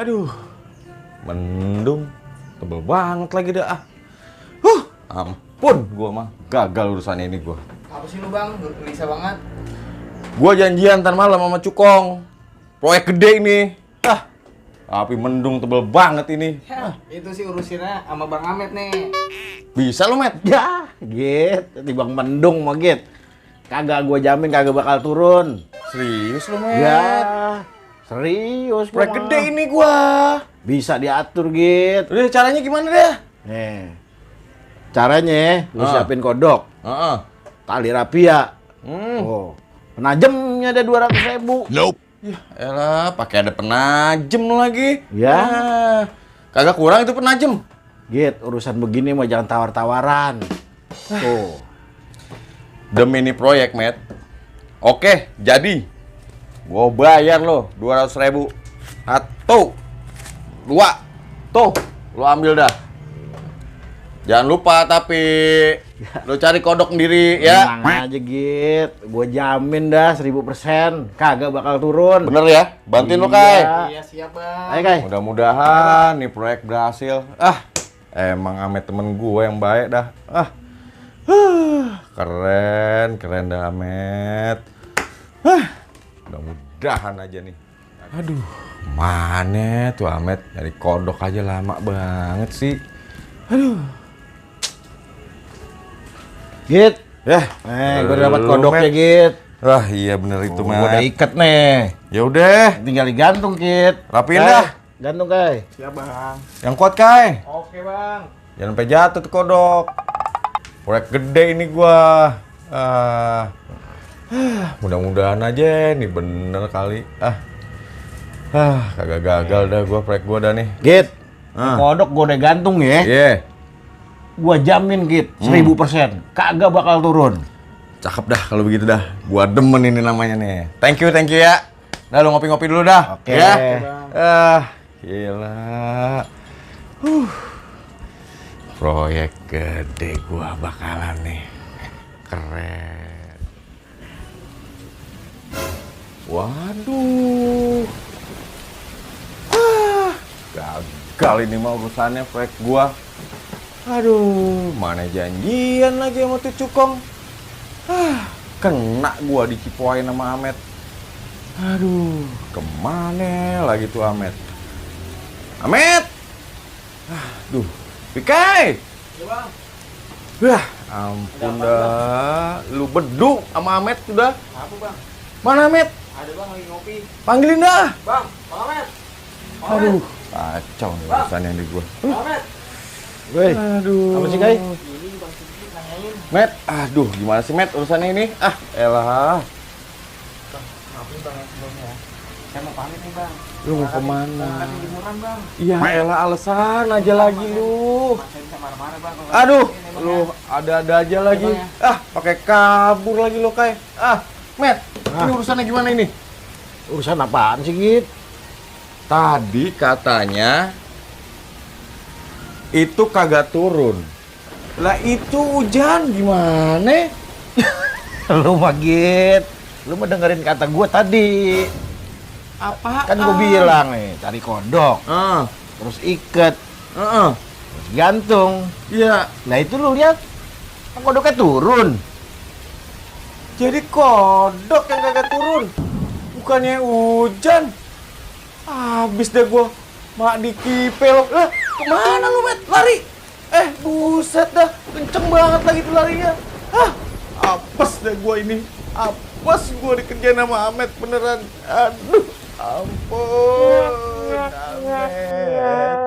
Aduh, mendung, tebel banget lagi dah. Ampun, gua mah gagal urusan ini gua. Apa sih lu bang? Gelisah banget. Gua janjian ntar malam sama Cukong. Proyek gede ini. Tapi mendung tebel banget ini. Itu sih urusinnya sama Bang Amet nih. Bisa lu, Met? Ya, Git, tibang mendung mah Git. Kagak gua jamin kagak bakal turun. Serius lu, Met? Ya, serius gua Proyek mah. gede ini gua. Bisa diatur, Git. Udah, caranya gimana deh? Nih. Caranya lu siapin kodok, tali rapia. Oh, penajamnya ada 200.000. Nope. Ya elah, pakai ada penajem lagi. Ya. Kagak kurang itu penajem. Git, urusan begini mah jangan tawar-tawaran. Tuh. Demi ini proyek, Met. Oke, jadi. Gua bayar lo 200.000. Satu. Dua. Tuh, lo ambil dah. Jangan lupa tapi lo cari kodok sendiri ya. Tenang aja, Git. Gua jamin dah 1000%. Kagak bakal turun. Bener ya? Bantuin lo, Kai. Iya siap bang. Ayo, Kai. Mudah-mudahan nih proyek berhasil. Emang Amet temen gue yang baik dah. Keren dah Amet. Mudah-mudahan aja nih. Aduh, mana tuh Amet? Dari kodok aja lama banget sih. Aduh. Git. Ya, Gue dapat kodoknya, Git. Wah, iya bener itu, Gua udah Met. iket nih. Ya udah, Tinggal digantung, Git. rapiin Kai, dah. Gantung, Kai. Siap bang. Yang kuat, Kai. Oke bang. Jangan sampai jatuh tuh kodok. Proyek gede ini gua. Mudah-mudahan aja nih bener kali. Kagak gagal dah gua proyek gua dah nih. Git. Kodok gua udah gantung ya. Iya. Gua jamin, Git, 1000%. Kagak bakal turun. Cakep dah kalau begitu dah. Gua demen ini namanya nih. Thank you ya. Dah lu ngopi-ngopi dulu dah. Oke. Ya. Oke, Gila. Proyek gede gua bakalan nih. Keren. Waduh. Gagal ini mah urusannya proyek gua. Aduh, mana janjian lagi sama tuh Cukong. Kena gua dicipoin sama Amet. Aduh, kemana lagi tuh Amet? Amet! Aduh, Pikai! Iya bang. Wah, ampun dah. Lu beduk sama Amet sudah. Apa bang? Mana Amet? Ada bang lagi ngopi. Panggilin dah. Bang, Bang Amet. Aduh, kacau nih urusannya di gua. Bang Amet. Woi. Aduh. Apa sih, Kai? Ini bang Siddiq nanyain. Met, aduh gimana sih Met urusannya ini? Elah. Maafin bang yang sebelumnya. Saya mau pamit nih bang. Lu mau kemana? Berangkat di liburan bang. Iya elah alasan aja lagi lu. Mas saya bisa marah-marah bang. kalau Aduh, ini, Bang, lu ya. ada-ada aja lagi. Bang, Pakai kabur lagi lu Kai. Met, ini urusannya gimana ini? Urusan apaan sih, Git? Tadi katanya itu kagak turun. Lah itu hujan gimana? Lu mah, Git. Lu mah dengerin kata gua tadi. Apa? Kan gua bilang nih, cari kodok, terus iket, terus gantung. Iya. Nah itu lu lihat, kan kodoknya turun. Jadi kodok yang kagak turun. Bukannya hujan. Habis deh gua mak dikipel. Kemana lu Met? Lari. Buset dah. Kenceng banget lagi tuh larinya. Apes deh gua ini. Apes gua dikerjain sama Amet beneran. Aduh. Ampun. Amet.